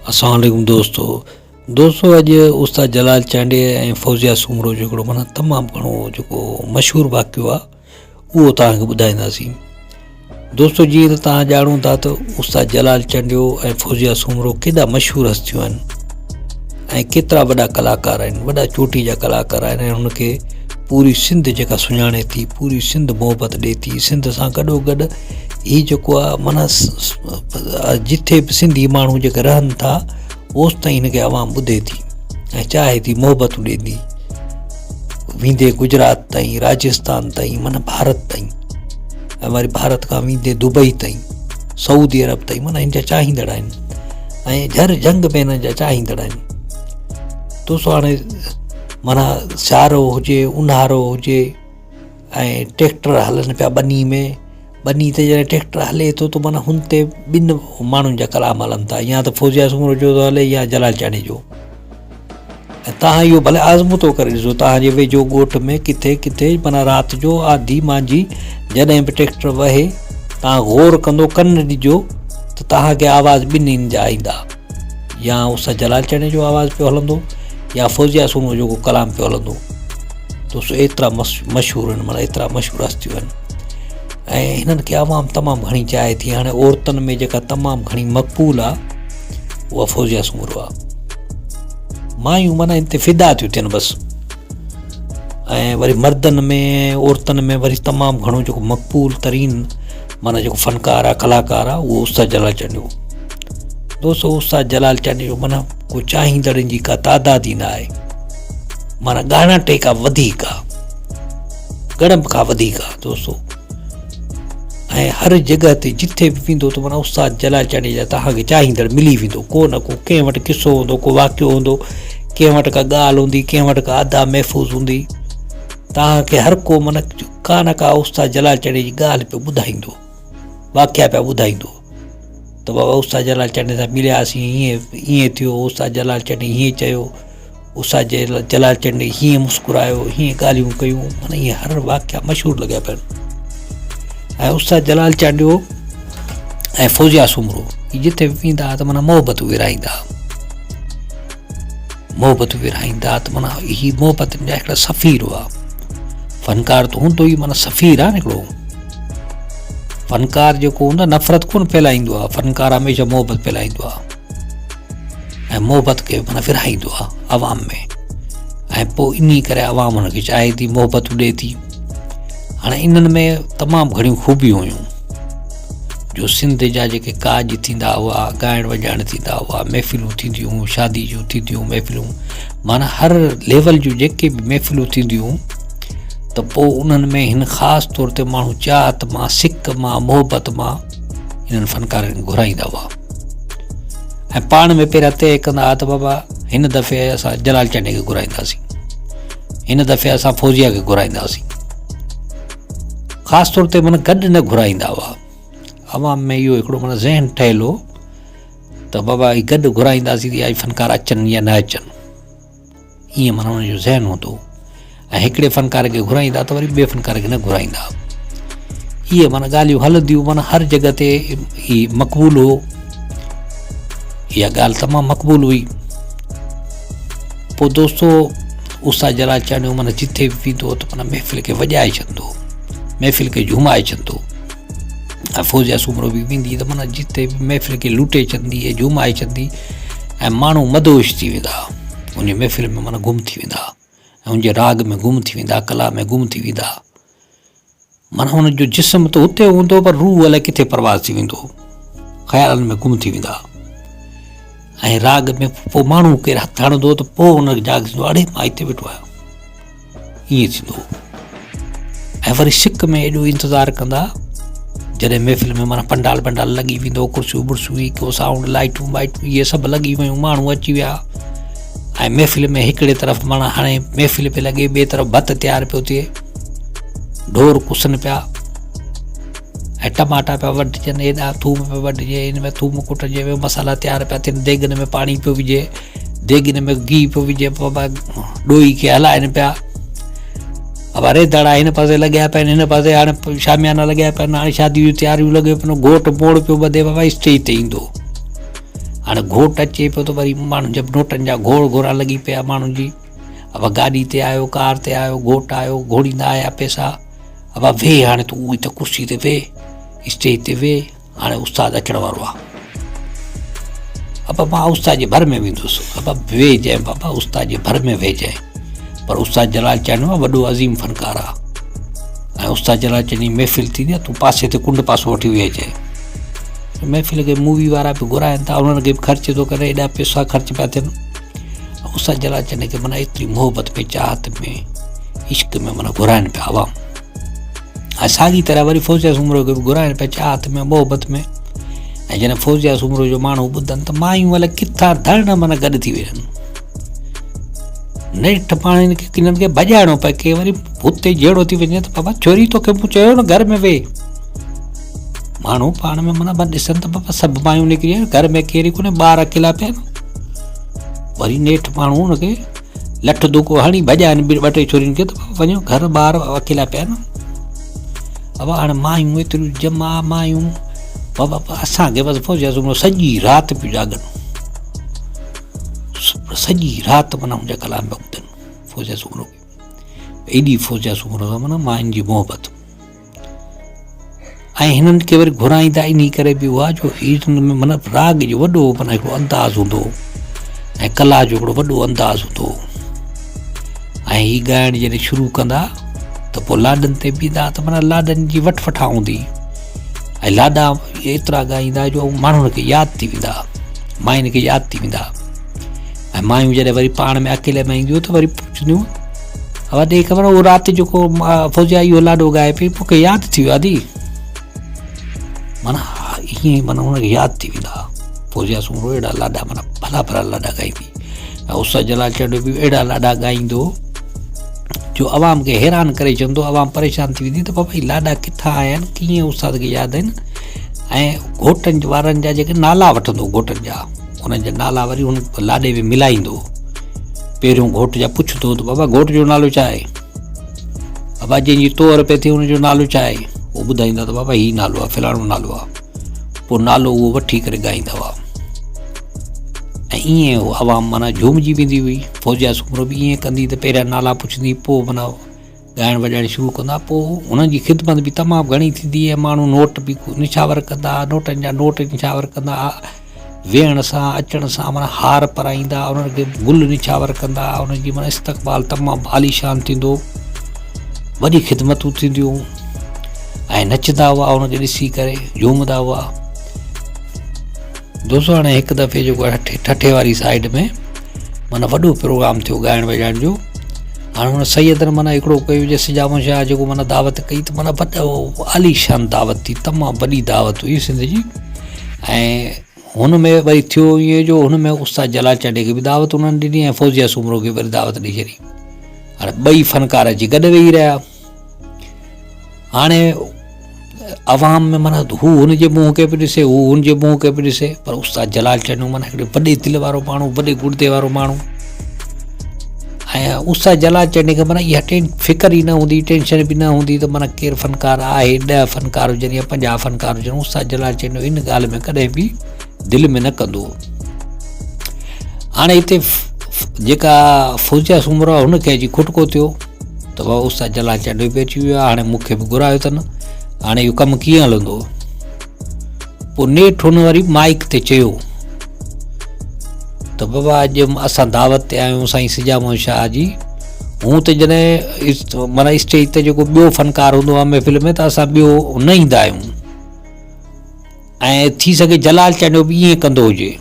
اسلام عليڪم دوستو دوستو اڄ استاد جلال چانڊيي ۽ فوزيا سومرو جو هڪڙو معنيٰ تمام گهڻو جيڪو مشهور واقعو آهي اهو توهان کي ٻڌائينداسين دوستو جيئن ته توهان ڄاڻو ٿا ته استاد جلال چانڊيو ۽ فوزيا سومرو ڪيڏا مشهور هستيون آهن ۽ ڪيترا وڏا ڪلاڪار آهن وڏا چوٽي جا ڪلاڪار آهن ۽ هن کي پوري سنڌ جيڪا سڃاڻي ٿي پوري سنڌ محبت ڏي ٿي سنڌ سان گڏو گڏ هي جيڪو آ معنيٰ جٿي به سنڌي ماڻهو جيڪي رهن ٿا اوس تائين هن کي عوام ٻڌي ٿي ۽ چاهي ٿي محبتون ڏيندي ويندي گجرات تائين راجستان تائين معنيٰ ڀارت تائين ۽ وري ڀارت کان ويندي دبئي تائين سعودي عرب تائين معنيٰ هن جا چاهيندڙ آهن ۽ جھر جھنگ ۾ هنن جا چاهيندڙ آهن دوستو هاڻي معنيٰ سيارو هجي اونهارو هجي ۽ ٽريڪٽر هلن پيا ٻني ۾ ٻني تي جڏهن ٽريڪٽر هلي ٿو ته معنيٰ هن تي ٻن ماڻهن جا ڪلام هلن ٿا يا ته فوزيا سومرو جو ٿو هلي يا جلال چانڊيي جو ۽ تهان اهو ڀلي آزمودو ڪري ڏسو تهان جي ويجهو ڳوٺ ۾ ڪٿي ڪٿي معنيٰ رات جو آڌي مانجهي جڏهن به ٽريڪٽر وهي تهان غور ڪندو ڪن ڏجو ته تهان کي آواز ٻنهين جا ايندا يا استاد جلال چانڊيي جو آواز پيو هلندو يا فوزيا سومرو جو ڪو ڪلام پيو هلندو دوستو ايترا مشهور آهن معنيٰ ايترا مشهور هستيون آهن ۽ هنن کي عوام تمام گهڻي چاهي ٿي هاڻي عورتن ۾ جيڪا تمام گهڻي مقبول آهي اها فوزيا سومرو آهي مايون معنيٰ هن تي فدا ٿيون ٿين بس ۽ وري مردن ۾ عورتن ۾ وري تمام گهڻو جيڪو مقبول ترين معنيٰ جيڪو فنڪار آهي ڪلاڪار آهي اهو استاد جلال چانڊيو دوستو استاد جلال چانڊيو معنيٰ ڪو چاهيندڙن جي ڪا تعداد ئي نه آهي معنيٰ ڳاڻاٽي کان وڌيڪ آهي ڳڻپ کان وڌيڪ آهي دوستو ۽ هر جڳهه تي جٿي به ويندو ته معنيٰ استاد جلال چانڊيي جا توهان کي چاهيندڙ ملي ويندو ڪو نه ڪو ڪنهن وٽ قصو هوندو ڪو واقعو هوندو ڪنهن وٽ ڪا ڳالهه هوندي ڪنهن وٽ ڪا ادا محفوظ هوندي توهان کي هر ڪو معنيٰ ڪا نه ڪا استاد جلال چانڊيي جي ڳالهه پيو ٻڌائيندو واقعا پيا ٻڌائيندو ته بابا استاد جلال چانڊيي سان ملياسين هيئن هيئن ٿيو استاد جلال چانڊيي هيئن چيو استاد جلال چانڊيي هيئن مسڪرايو هيئن ڳالهيون ڪيون معنيٰ ائين هر واقعا مشهور لڳا پيا آهن ۽ استاد جلال چانڊيو ۽ فوزيا سومرو هي جتي به ويندا ته معنيٰ محبتون ورهائيندا محبتون ورهائيندا ته معنيٰ هي محبتن جا هڪڙا سفير هئا فنڪار ته هوندو ئي معنيٰ سفير آهي نه هڪڙو فنڪار جيڪو هوندو آهي نفرت ڪونه ڦهلائيندو آهي فنڪار هميشه محبت ڦهلائيندو آهي ۽ محبت کي معنيٰ ورهائيندو آهي عوام ۾ ۽ پوء انهي ڪري عوام هن کي چاهي ٿي محبتون ڏئي ٿي هاڻي انهن ۾ تمام گهڻيون خوبيون هيون جو سنڌ جا جيڪي ڪاڄ ٿيندا هئا ڳائڻ وڄائڻ ٿيندا هئا محفلون ٿينديون هيون شادي جون ٿينديون هيون محفلون معنيٰ هر ليول جون جيڪي به محفلون ٿينديون هيون ته پوء انهن ۾ هن خاص طور تي ماڻهو چاهت مان سڪ مان محبت مان انهن فنڪارن کي گهرائيندا هئا ۽ پاڻ ۾ پهريان طئي ڪندا هئا ته بابا هن دفعي اسان جلال چانڊيي کي گهرائينداسين هن دفعي اسان فوزيا کي گهرائينداسين خاص طور تي معنيٰ گڏ نه گهرائيندا هئا عوام ۾ اهو هڪڙو معنيٰ ذهن ٺهيل هو ته بابا هي گڏ گهرائينداسين ته فنڪار اچن يا نه اچن ائين معنيٰ ان جو ذهن هوندو هو ۽ هڪڙي فنڪار کي گهرائيندا ته وري ٻئي فنڪار کي نه گهرائيندا. اهي معنيٰ ڳالهيون هلنديون معنيٰ هر جڳهه تي هي مقبول هو. اها ڳالهه تمام مقبول هئي. پوء دوستو استاد جلال چانڊيو معنيٰ جتي به ويندو هو ته معنيٰ محفل کي وڄائي ڇڏندو هو، محفل کي جهومائي ڇڏندو هو. ۽ فوزيا سومرو به ويندي ته معنيٰ جتي به محفل کي لوٽي ڇڏندي ۽ جهومائي ڇڏندي ۽ ماڻهو مدهوش ٿي ويندا ان جي محفل ۾ معنيٰ گم ٿي ويندا ۽ ان جي راڳ ۾ گم ٿي ويندا ڪلا ۾ گم ٿي ويندا معنيٰ ان جو جسم ته اتي هوندو پر روح الائي ڪٿي پرواز ٿي ويندو خيالن ۾ گم ٿي ويندا ۽ راڳ ۾ پوء ماڻهو ڪير هٿ هڻندو ته پوء ان کي جاڳ ٿيندو اڙي مان هتي ويٺو آهيان ائين ٿيندو هو ۽ وري سڪ ۾ ايڏو انتظار ڪندا جڏهن محفل ۾ معنيٰ پنڊال پنڊال لڳي ويندو ڪرسيون برسيون هي ڪو سائونڊ لائٽون وائٽون اهي سڀ لڳي ويون ماڻهو اچي ويا ۽ محفل ۾ هڪڙي طرف معنيٰ هاڻي محفل پئي لڳي ٻئي طرف ڀت تيار پيو ٿئي ڍور ڪسن پيا ۽ ٽماٽا پيا وڍجن هيڏا ٿوم پيو وڍجي هن ۾ ٿوم ڪٽجي ويو مسالا تيار پيا ٿين ديڳن ۾ پاڻي پيو وجهي ديڳن ۾ گيهه پيو وجهي بابا ڏوئي کي هلائن پيا ابا ريڌڙا هن پاسي لڳيا پيا آهن هن پاسي هاڻي شاميانا لڳيا پيا آهن هاڻي شادي جون تياريون لڳيون پيون گهوٽ موڙ پيو ٻڌي بابا اسٽيج تي ايندو. هاڻي گهوٽ اچي پيو ته وري ماڻهن جا نوٽن جا گهوڙ گهورا لڳي پيا ماڻهن جي ابا گاڏي تي آيو ڪار تي آيو گهوٽ آيو گهوڙيندا آيا پئسا ابا ويهه هاڻي تون هتي ڪرسي تي ويهه اسٽيج تي ويهه هاڻي استاد اچڻ وارو آ ابا مان استاد جي ڀر ۾ ويندس ابا ويهجانء بابا استاد جي ڀر ۾ ويهجانء پر استاد جلال چانڊيو وڏو عظيم فنڪار آ ۽ استاد جلال چانڊيو جي محفل ٿيندي آ تون پاسي تي ڪنڊ پاسو وٺي ويهجانء محفل کي مووي وارا به گهرائن ٿا انهن کي به خرچ ٿو ڪري ايڏا پئسا خرچ پيا ٿين استاد جلال چانڊيو کي معنيٰ ايتري محبت ۾ چاهت ۾ عشق ۾ معنيٰ گهرائن پيا عوام ۽ ساڳي طرح وري فوزيا سومرو کي به گهرائن پيا چاهت ۾ محبت ۾ ۽ جڏهن فوزيا سومرو جو ماڻهو ٻڌن ته مايون الائي ڪٿان ڌڙ معنيٰ گڏ ٿي وڃن نيٺ پاڻ هن کي ڪنن کي ڀڄائڻو پئي ڪي وري هتي جهيڙو ٿي وڃي ته بابا ڇوري توکي مون چيو نه گهر ۾ ويهه ماڻهو پاڻ ۾ معنيٰ ڏسن ته بابا سڀ مايون نڪري آيون گهر ۾ ڪير ئي ڪونهي ٻار اڪيلا پيا آهن وري نيٺ ماڻهو هن کي لٺ ڌوڪو هڻي ڀڄائن ٻه ٽي ڇورين کي ته وڃو گهر ٻار اڪيلا پيا آهن بابا هاڻي مايون ايتريون جمع مايون بابا اسان کي بس فوجي سومرو سڄي رات پيو جاڳن سڄي رات معنيٰ هن جا ڪلام پيا ٻڌن فوجي سومرو کي ايڏي فوجي سومرو سان معنيٰ ماين جي محبت ۽ هنن کي وري گهرائيندا انهي ڪري به هئا جو هي هن ۾ معنيٰ راڳ جو وڏو معنيٰ هڪڙو انداز هوندو هو ۽ ڪلا جو هڪڙو وڏو انداز هوندو هو ۽ هي ڳائڻ جڏهن شروع ڪندا ته پوء لاڏن تي به ايندا ته معنيٰ لاڏن جي وٺ وٺان هوندي ۽ لاڏا ايترا ڳائيندا جو ماڻهن کي ياد ٿي ويندا ماين کي ياد ٿي ويندا ۽ مايون جڏهن وري پاڻ ۾ اڪيلي ۾ اينديون ته وري پڇنديون اها ڏي خبر اهو رات جيڪو فوزيا اهو لاڏو ڳائي پئي مونکي ياد ٿي ويو ادي معنيٰ ائين معنيٰ هن کي ياد ٿي ويندا فوزيا سومرو اهڙا لاڏا معنيٰ ڀلا ڀلا لاڏا ڳائيندي ۽ استاد جلال چانڊيو به اهڙا لاڏا ڳائيندو جو عوام کي حيران ڪري ڇڏندو عوام پريشان ٿي ويندي ته بابا هي لاڏا ڪٿان آيا آهن ڪيئن استاد کي ياد آهن ۽ گهوٽن وارن جا جيڪي نالا وٺندو گهوٽن جا انهن جا نالا وري هن لاڏي ۾ ملائيندو پهريون گهوٽ جا پڇندو ته بابا گهوٽ جو نالو ڇا آهي بابا جنهن جي طور پئي ٿي ان جو نالو ڇا آهي هو ٻڌائيندا ته بابا هي نالو آهي فلاڻو نالو آهي پوء نالو اهو وٺي ڪري ڳائيندا هئا ۽ ائين هو عوام معنيٰ جهومجي ويندي هئي فوجيا سومرو به ائين ڪندي ته پهريان نالا پڇندي پوء معنيٰ ڳائڻ وڄائڻ شروع ڪندا پوء انهن جي خدمت به تمام گهڻي ٿيندي ۽ ماڻهو نوٽ به نڇاور ڪندا نوٽن جا نوٽ نڇاور ڪندا ويهڻ سان اچڻ سان معنيٰ هار پرائيندا انهن کي گل نڇاور ڪندا انهن جي معنيٰ استقبال تمام عاليشان ٿيندو وڏي خدمتون ٿينديون ۽ نچندا هئا ان کي ڏسي ڪري جهومندا هئا دوستو هاڻي هڪ دفعي جيڪو آهي ٺٽي واري سائيڊ ۾ معنيٰ وڏو پروگرام ٿيو ڳائڻ وڄائڻ جو هاڻي هن سيدن معنيٰ هڪڙو ڪيو جي سجاون شاهه جيڪو معنيٰ دعوت ڪئي ته معنيٰ وڏو عاليشان دعوت ٿي تمام وڏي دعوت هئي سنڌ جي ۽ هن ۾ وري ٿيو ائين جو هن ۾ استاد جلال چانڊيي کي به دعوت انهن ڏني ۽ فوزيه سومرو کي وري دعوت ڏئي ڇڏي هاڻي ٻئي فنڪار اچي گڏ ويهي رهيا هاڻي عوام ۾ معنيٰ هو هن جي منهن کي به ڏسي هو هن جي منهن کي به ڏسي پر استاد جلال چانڊيو معنيٰ هڪڙي وڏي دل وارو ماڻهو وڏي گڙدي وارو ماڻهو ۽ استاد جلال چانڊيي کي معنيٰ اها ٽين فڪر ئي نه هوندي ٽينشن به نه هوندي ته معنيٰ ڪير فنڪار آهي ڏهه فنڪار هجن يا 50 فنڪار هجن استاد جلال چانڊيو ان ڳالهه ۾ ڪڏهن به دل ۾ نه ڪندو هو هاڻي هتي جيڪا فوزيا سومرو هن کي اچي کٽڪو ٿيو ته بابا استاد جلال چانڊيو به اچي ويو آهي هاڻي مون کي به گهرايو اٿن هاڻي اهو ڪم ڪيئن هلندو پوء نيٺ هن وري مائڪ تي چيو ته بابا اڄ اسان دعوت تي آيا آهيون سائين سجامو شاهه جي هون ته جڏهن معنيٰ اسٽيج تي جيڪو ٻيو فنڪار هوندو آهي محفل ۾ ته اسان ٻيو نه ايندا آهيون ۽ ٿي سگهي جلال چانڊيو به ائين ڪندو هجي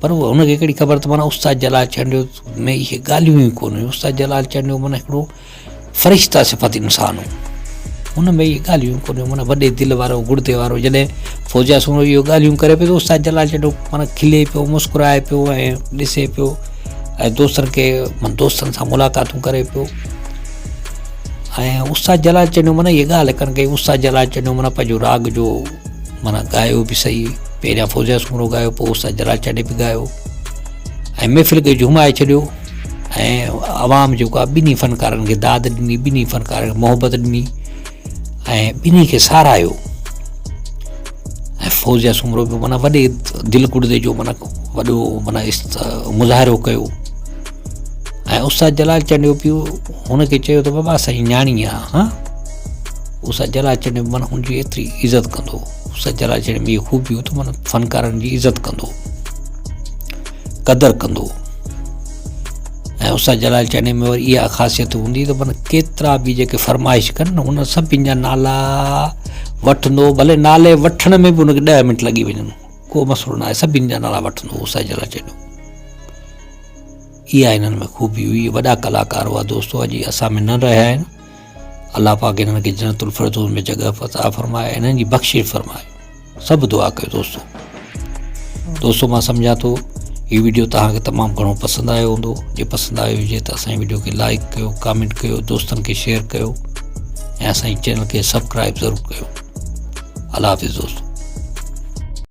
پر هن کي ڪهڙي خبر ته معنيٰ استاد جلال چانڊيو ۾ اهي ڳالهيون ئي ڪونه هيون استاد جلال چانڊيو معنيٰ هڪڙو فرشته صفت انسان هو هن ۾ اهي ڳالهيون ڪونه هيون معنيٰ وڏي دل وارو گڙدي وارو جڏهن فوجا سومرو اهو ڳالهيون ڪري پيو ته استاد جلال چانڊيو معنيٰ کلي پيو مسڪرائي پيو ۽ ڏسي پيو ۽ دوستن کي دوستن سان ملاقاتون ڪري پيو ۽ استاد جلال چانڊيو معنيٰ اها ڳالهه ڪن ڪئي استاد جلال چانڊيو معنيٰ پنهنجو راڳ جو معنيٰ ڳايو به صحيح پهريان فوزيا سومرو ڳايو پوء استاد جلال چانڊيو به ڳايو ۽ محفل کي جهومائي ڇڏيو ۽ عوام جيڪو آهي ٻنهي فنڪارن کي داد ڏني ٻنهي فنڪارن کي محبت ڏني ۽ ٻنهي کي ساراهيو ۽ فوزيا سومرو به معنيٰ وڏي دل گڙدي جو معنيٰ وڏو معنيٰ مظاهرو ڪيو ۽ استاد جلال چانڊيو پيو هن کي چيو ته بابا اسان جي نياڻي آ ها استاد جلال چانڊيو معنيٰ هن جي ايتري عزت ڪندو استاد جلال چانڊيو ۾ خوبي هو ته معنيٰ فنڪارن جي عزت ڪندو قدر ڪندو ۽ استاد جلال چانڊيي ۾ وري اها خاصيت هوندي ته معنيٰ ڪيترا به جيڪي فرمائش ڪن نه ان سڀني جا نالا وٺندو ڀلي نالي وٺڻ ۾ به هن کي ڏهه منٽ لڳي وڃن ڪو مسئلو نه آهي سڀني جا نالا وٺندو استاد جلال چانڊيو اها هنن ۾ خوبي هئي وڏا ڪلاڪار هئا دوستو اڄ اسان ۾ نه رهيا آهن الله پاڪ هنن کي جنت الفردوس ۾ جڳهه عطا فرمائي هنن جي بخشش فرمائي سڀ دعا ڪيو دوستو دوستو مان سمجهان ٿو هي ويڊيو توهان کي تمام گهڻو پسند آيو هوندو جي پسند آيو هجي ته اسان جي ويڊيو کي لائڪ ڪيو ڪامينٽ ڪيو دوستن کي شيئر ڪيو ۽ اسان جي چينل کي سبسڪرائب ضرور ڪيو الله حافظ دوستو.